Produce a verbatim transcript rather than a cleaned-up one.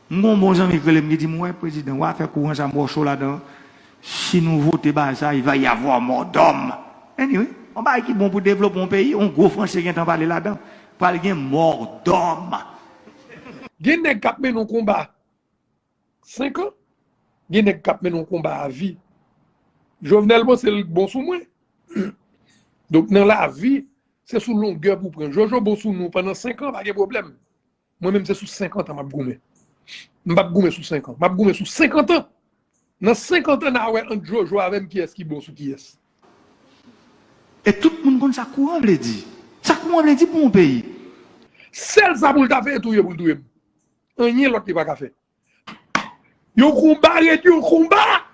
M gon bon zanmi ki rele m ki di m, wè prezidan, w a fè kouran sa m wè w cho ladan. Si nou vote bagay sa, il va y avoir mort d'homme. Anyway, yon bagay ki bon pou devlope yon peyi, yon gwo franse gentan pale ladan. Pral gen mort d'homme. Gen nèg k ap mennen yon konba senk an, gen nèg k ap mennen yon konba avi. Jovenel panse l bon sou mwen. Donk nan lavi, se sou longè pou pran. Jojo bon sou nou pandan senk an, pa gen pwoblèm. Mwen menm se sou senkant an m ap goumen. M p ap goumen sou senk an. M ap goumen sou senkant an. Nan senkant an, n a wè ant Jojo avè m kiyès ki bon sou kiyès. E tout moun konn sa kouran vle di. Sa kouran vle di pou yon peyi. Sèl sa pou l ta fè, e touye pou l touye m. Anyen lòt li pa ka fè. Yon konba ret yon konba.